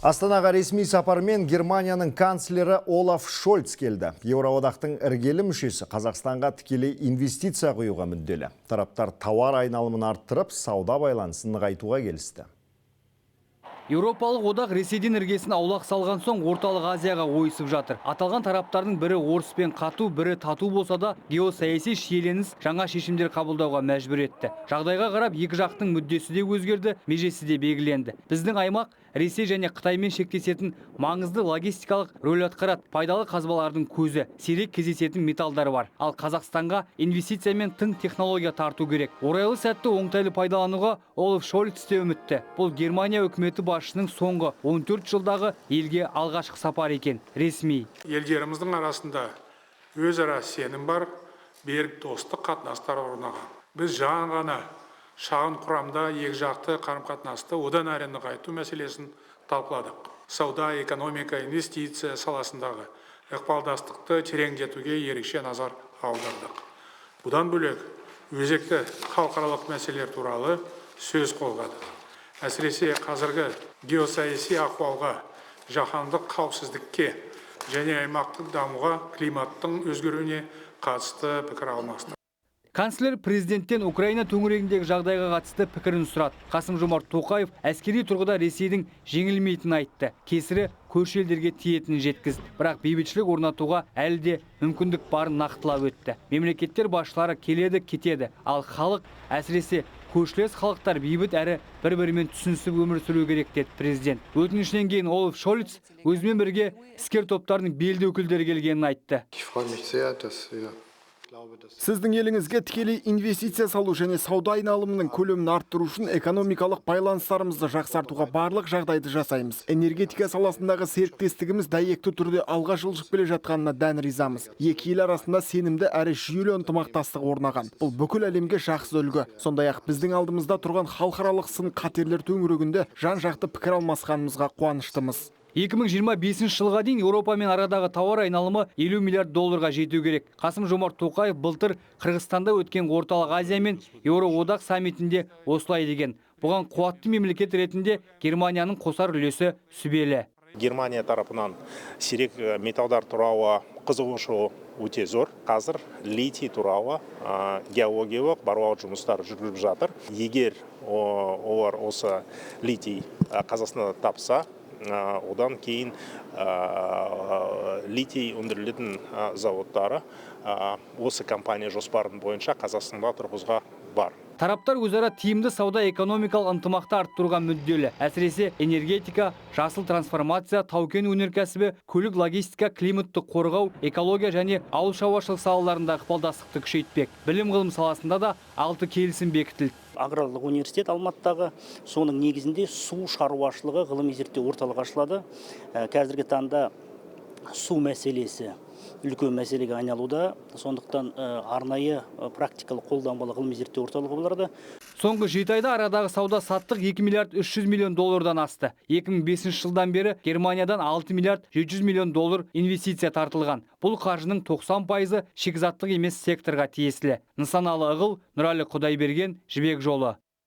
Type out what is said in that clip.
Астанаға ресми сапармен Германияның канцлері Олаф Шольц келді. Еуроодақтың іргелі мүшесі Қазақстанға тікелей инвестиция құюға мүдделі. Тараптар тауар айналымын арттырып, сауда байланысын нығайтуға келісті. Еуропалық одақ Ресейден іргесін аулақ салған соң, Орталық Азияға ойысып жатыр. Аталған тараптардың бірі орыспен қату, бірі тату болса да, геосаяси шиеленіс жаңа шешімдер қабылдауға мәжбүр етті. Жағдайға қарап, екі жақтың мүддесі де өзгерді, межесі де белгіленді. Біздің аймақ Ресей және Қытаймен шектесетін маңызды логистикалық рөл атқарады. Пайдалы қазбалардың көзі, сирек кездесетін металдар бар. Ал Қазақстанға инвестиция мен тың технология тарту керек. Орайлы сәтті оңтайлы пайдалануға Олаф Шольц те үмітті. Бұл Германия үкіметі басшысының соңғы 14 жылдағы елге алғашқы сапар екен. Ресми. Елдеріміздің арасында өзара сенім бар, берік достық қатынастар орнаған. Біз жаңа ғана шағын құрамда екіжақты қарым қатынасты одан әрі нығайту мәселесін талқыладық. Сауда, экономика, инвестиция саласындағы ықпалдастықты тереңдетуге ерекше назар аудардық. Бұдан бөлек, өзекті халықаралық мәселелер туралы сөз қозғадық. Әсіресе қазіргі геосаяси ахуалға, жаһандық қауіпсіздікке және аймақтық дамуға, климаттың өзгеруіне қатысты пікір алмастық. Канцлер президенттен Украина төңірегіндегі жағдайға қатысты пікірін сұрады. Қасым Жомарт Тоқаев әскери тұрғыда Ресейдің жеңілмейтінін айтты. Кесірі көрші елдерге тиетінін жеткізді. Бірақ бейбітшілік орнатуға әлі де мүмкіндік барын нақтылап өтті. Мемлекеттер басшылары келеді, кетеді. Ал халық, әсіресе көршілес халықтар, бейбіт әрі бір-бірімен түсінісіп өмір сүру керек, деді президент. Өтінішінен кейін Олаф Шольц өзімен бірге іскер топтардың белді өкілдері келгенін айтты. Ich freue mich sehr, dass wir glaube, dass Сіздің еліңізге тікелей инвестиция салу және сауда айналымының көлемін арттыру үшін экономикалық байланыстарымызды жақсартуға барлық жағдайды жасаймыз. Энергетика саласындағы серіктестігіміз дәйекті түрде алға жылжып келе жатқанына дән ризамыз. Екі ел арасында сенімді әрі жүйелі ынтымақтастық орнаған. Бұл бүкіл әлемге жақсы үлгі. Сондай-ақ біздің алдымызда тұрған халықаралық сын қатерлер төңірегінде жан-жақты пікір алмасқанымызға қуаныштымыз. 2025 жылға дейін Еуропамен арадағы тауар айналымы 50 миллиард долларға жету керек. Қасым Жомарт Тоқаев былтыр Қырғызстанда өткен Орталық Азия мен Еуроодақ саммитінде осылай деген. Бұған қуатты мемлекет ретінде Германияның қосар үлесі сүбелі. Германия тарапынан сирек металдар туралы қызығушылық өте зор. Қазір литий туралы геологиялық барлау жұмыстары жүргізіліп жатыр. Егер олар осы литий Қазақстанда тапса, одан кейін литий өндірілетін заводтары осы компания жоспарының бойынша Қазақстанда тұрғызуға бар. Тараптар өзара тиімді сауда экономикалық ынтымақты арттыруға мүдделі. Әсіресе энергетика, жасыл трансформация, тау-кен өнеркәсібі, көлік, логистика, климатты қорғау, экология және ауыл шаруашылық салаларында ықпалдастықты күшейтпек. Білім ғылым саласында да алты келісім бекітілді. Аграрлық университет Алматыдағы, соның негізінде су шаруашылығы ғылыми зерттеу орталығы ашылады. Қазіргі таңда су мәселесі үлкен мәселеге айналуда, сондықтан арнайы практикалық қолданбалы ғылыми зерттеу орталығы болады. Соңғы 7 айда арадағы сауда саттық 2 миллиард 300 миллион доллардан асты. 2005 жылдан бері Германиядан 6 миллиард 700 миллион доллар инвестиция тартылған. Бұл қаржының 90%-ы шикізаттық емес секторға тиесілі. Нысаналы Ығыл, Нұрәлі Құдайберген, «Жібек жолы».